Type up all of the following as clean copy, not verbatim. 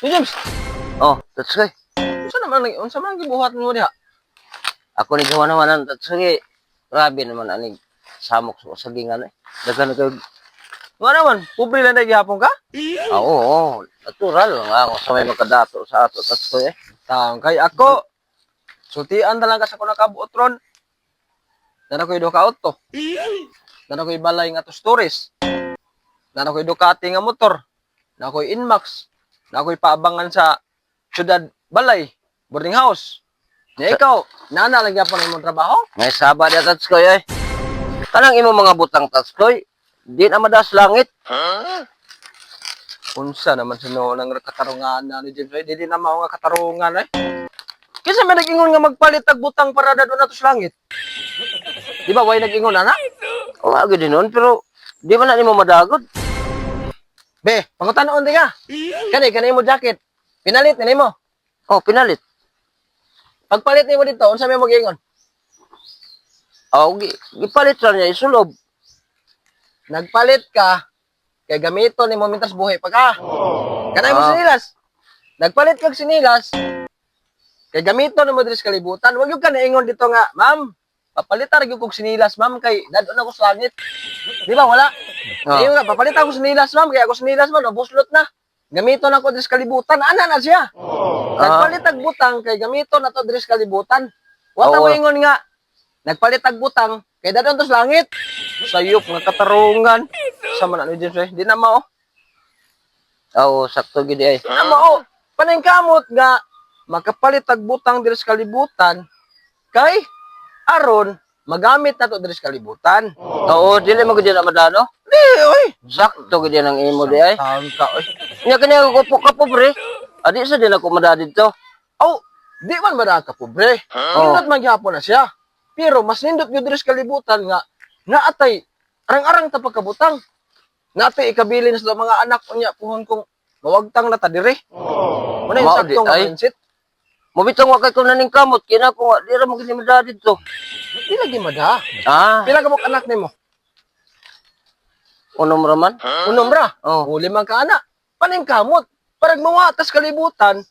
James, Oh, Tatsoy. Unsa man ang gibuhat mo diha? Ako ni gawa naman ang Tatsoy. Grabe naman ani samok sa sagingan eh. Daghan na kag Nga naman, pobre lang na gihapon ka? Ah, oo, oo, natural nga ako sa may makadato sa ato, Tatsoy eh. Taong kay ako. Sultian na lang ka sa kuno kabuot ron. Nana ko'y duha ka auto. Nana ko'y balay nga to stories. Nana ko'y Ducati nga motor. Nana ko'y Inmax. Nana ko'y paabangan sa syudad balay, boarding house. Nya ikaw, nana lang gyapon ang imong trabaho? Ngay saba dia, Tatsoy eh. Kanang imo mga butang, Tatsoy, di na madas langit. Unsa naman sa noon ang katarungan na ni James, ay dili na mao nga katarungan eh. Kinsa may nag-ingon nga magpalit og butang para dadon nato sa langit? Di ba way nag-ingon ana? Oo, gyud nun, pero di man na nimo madagod. Be, pangutanon di ka. Kani kani mo jacket. Pinalit ni nimo. Oh, pinalit. Pagpalit nimo dito, unsa may mag-ingon? Oh, gipalit ra niya isulob. Nagpalit ka kay gamiton nimo mintas buhi pa ka. Kanay mo Ah. sinilas. Nagpalit kag sinilas kay gamiton nimo diri sa kalibutan. Wag gyud ka naingon dito nga, "Ma'am, papalitan gyud kog sinilas, ma'am, kay dadon ako sa langit." Di ba wala? Ah. Ingon ka, "Papalitan ko sinilas, ma'am, kay ako sinilas, ma'am, nabuslot na. Gamiton ako diri sa kalibutan." Ana na siya. Nagpalit og butang kay gamiton nato diri sa kalibutan. Wa ta Oo. moingon nga nagpalit og butang kay dadon to sa langit. Sayop nga katarungan. Sa man ano James eh, di na mao. Oo, sakto gid ay. Di na mao. Paningkamot nga makapalit og butang diri sa kalibutan kay aron magamit nato diri sa kalibutan. Oo, dili mo gid na madano. Di oy. Sakto gid ang imo di ay. Taon ka oy. Nya kani ako po ka pobre. Adi sa din ako mada didto. Aw, di man ba ka pobre? Oh. Nindot man gyapon na siya. Pero mas nindot gyud diri sa kalibutan nga naatay arang-arang ta pagkabutang. Naatay ikabilin sa mga anak unya puhon kung mawagtang na ta diri. Muna yung Mao sakto di nga ay. mindset. Mubitong wa kay ko naning kamot kina ko nga di ra mo gid mada didto. Di lagi mada. Ah, Pila ka buok anak nimo? Unom ra man. Unom ra. Oh. O limang ka anak. Paningkamot. Parag mawatas kalibutan,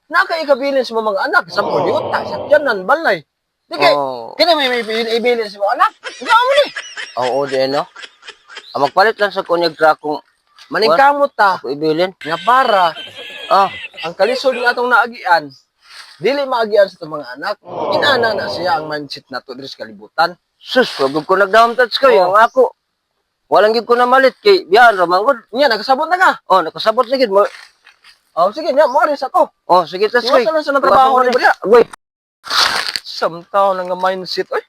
nakaikabilin sa mga anak. Sa yuta, sa tiyanan, balay. Di kay, Oh. kini may ibilin sa mga anak. Ikaw mo ni. Oo, di no. Ah, magpalit lang sa kunyag ra kung Maningkamot ta ako ibilin. nga para Ah, ang kalisod nga atong naagian dili maagian sa itong mga anak. Inana na siya ang mindset nato diri sa kalibutan. Sus, wag ko nagdahom tats ko Oh. ang ako. Walang gyud ko na malit kay biyan ra man gud. Nya nakasabot na ka. Oh, nakasabot na gid mo. Oh, sige nya mo sa ko. Oh, sige tats ko. Iwasan lang sa natrabaho ni Bria. Agoy. Samtaw na nga mindset oy.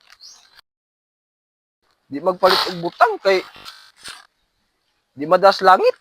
Di magpalit og butang kay di madas langit.